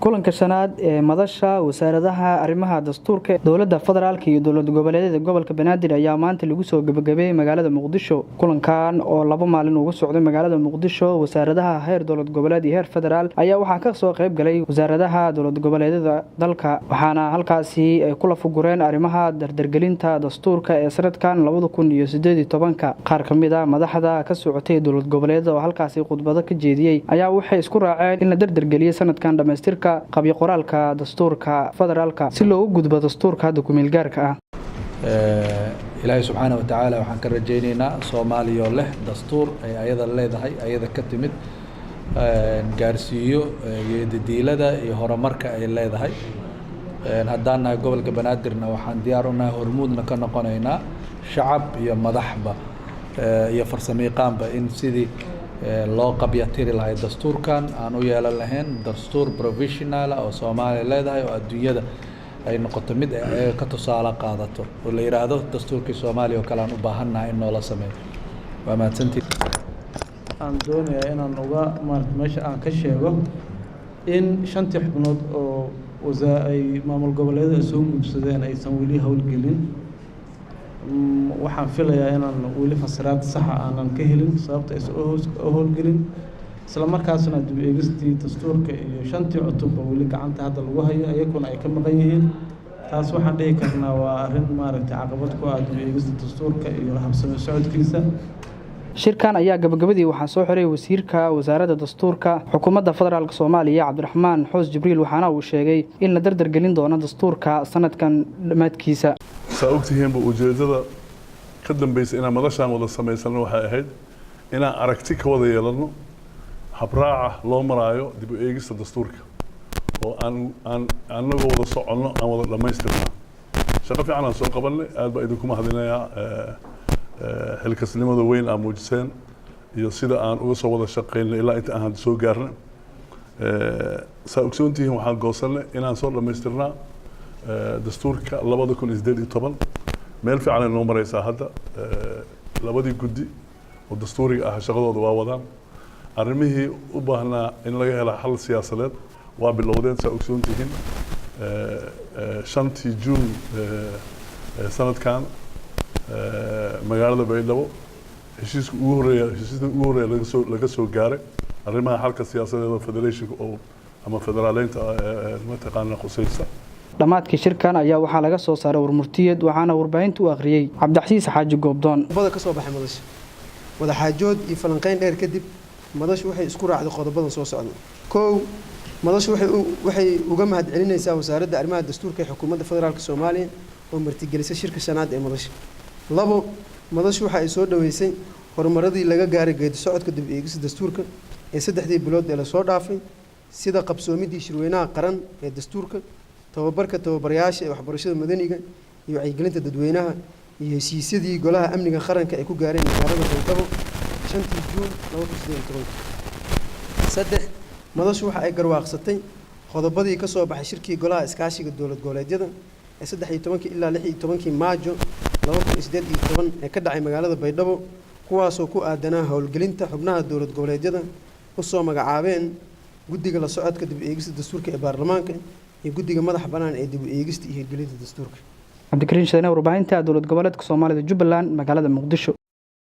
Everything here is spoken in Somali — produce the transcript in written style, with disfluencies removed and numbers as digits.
Kulanka shanaad ee madasha wasaaradaha arrimaha dastuurka dowladda federaalka iyo dowlad goboleedyada gobolka Banaadir ayaa maanta lagu soo gabagabeeyey magaalada Muqdisho. Kulankan oo 2 maalin ugu socday magaalada Muqdisho wasaaradaha heer dowlad goboleed iyo heer federaal ayaa waxaa ka soo qayb galay wasaaradaha dowlad goboleedyada dalka, waxaana halkaasi ay kula fugureen arrimaha dardargelinta dastuurka ee sanadkan 2018. Qaar ka mid ah madaxda ka socotay dowlad goboleedyada oo halkaasi khudbado ka jeediyey ayaa waxay isku raaceen in la dardargeliyo sanadkan dhamaystirka qabyo qoraalka dastuurka federaalka si loogu gudbo dastuurka hadda ku meel gaarka ah. Ilaahay subxaanahu wa tacaala waxaan ka rajaynaynaa Soomaaliya oo leh dastuur ay ayada leedahay, ayada ka timid, gaarsiiyo geedidiilada iyo horumarka ay leedahay. Haddaan nahay gobolka Banaadirna waxaan diyaar u nahay, hormuudna ka noqonaynaa shacab iyo madaxba iyo farsamayaqaanba in sidii loo qabyatiri lahay dastuurkan aan u yeelan lahayn dastuur provisional oo Soomaaliya leedahay oo adduunyada ay noqoto mid ay ayaga ka tusaale qaadato oo la yiraahdo dastuurkii Soomaaliya oo kale aan u baahannahay in noola sameeyo. Waa mahadsantihiin. Aan doonayaa inaan uga maarata meesha aan ka sheego in 5tii xubnood oo ay maamul goboleedyada soo gudubsadeen aysan weli howlgelin. Waxaan filayaa inaan weli fasiraad saxa aanan ka helin sababta aysan u howlgelin, isla markaasna dib u eegistii dastuurka iyo 5tii cutubba weli gacanta hadda lagu hayo, iyaguna ay ka maqan yihiin. Taas waxaan dhihi karnaa waa arrin maaragtay caqabad ku ah dib u eegista dastuurka iyo habsami socodkiisa. Shirkan ayaa gabagabadii waxaa soo xiray wasiirka wasaaradda dastuurka xukuumadda federaalka Soomaaliya Cabdiraxmaan Xoos Jibriil, waxaana uu sheegay in la dardargelin doono dastuurka sanadkan dhammaadkiisa. Saa ogtihiinba, ujeedada ka dambaysa inaan madashaan wada samaysano waxay ahayd inaan aragti ka wada yeelano habraaca loo maraayo dib u eegista dastuurka oo aan annagoo wada soconno aan wada dhammaystirnaa. Shaqo fiican aan soo qabanay. Aad baa idinku mahadinayaa xilkasnimada weyn aa muujiseen iyo sida aan uga soo wada shaqaynay ilaa inta aan hadda soo gaarnay. Saa ogsoon tihiin, waxaan goosanay inaan soo dhammaystirnaa dastuurka 2018. Meel fiican ay noo maraysaa hadda. Labadii guddi oo dastuuriga ah shaqadooda waa wadaan. Arrimihii u baahnaa in laga hela xal siyaasadeed waa bilowdeen. Saa ogsoon tihiin, 5tii Juun sanadkan magaalada Baydhabo heshiiska ugu horreeya, heshiiska ugu horreeya laga soo gaaray arrimaha xalka siyaasadeed oo federationka oo ama federaaleynta mataqaana khusaysa. Dhammaadkii shirkan ayaa waxaa laga soo saaray warmurtiyeed, waxaana warbaahinta u akhriyey Cabdicasiis Xaaji Goobdoon. Qodobada ka soo baxay madasha: wadaxaajood iyo falanqeyn dheer kadib, madashu waxay isku raacday qodobadan soo socda. 1, madashu waxay uga mahadcelinaysaa Wasaaradda Arrimaha Dastuurka ee Xukuumadda Federaalka Soomaaliya oo martigelisay shirka shanaad ee madasha. 2, madashu waxa ay soo dhaweysay horumaradii laga gaaray geedi socodka dib eegista dastuurka ee 3dii bilood ee lasoo dhaafay, sida qabsoomidii shirweynaha qaran ee dastuurka, tababarka tababarayaasha ee waxbarashada madaniga iyo wacyigelinta dadweynaha, iyo heshiisyadii Golaha Amniga Qaranka ay ku gaareen magaalada Baydhabo 5tii Juun 2018. 3, madashu waxa ay garwaaqsatay qodobadii ka soo baxay shirkii Golaha Iskaashiga Dowlad Goboleedyada ee 13kii ilaa 16kii Maajo 2018 ee ka dhacay magaalada Baydhabo, kuwaasoo ku aadanaa howlgelinta xubnaha dowlad goboleedyada u soo magacaabeen guddiga la socodka dib u eegista dastuurka ee baarlamaanka iyo guddiga madaxa bannaan ee dib u eegista iyo hirgelinta dastuurka. Cabdikariin Shadane, warbaahinta dowlad goboleedka Soomaalida Jubbaland, magaalada Muqdisho.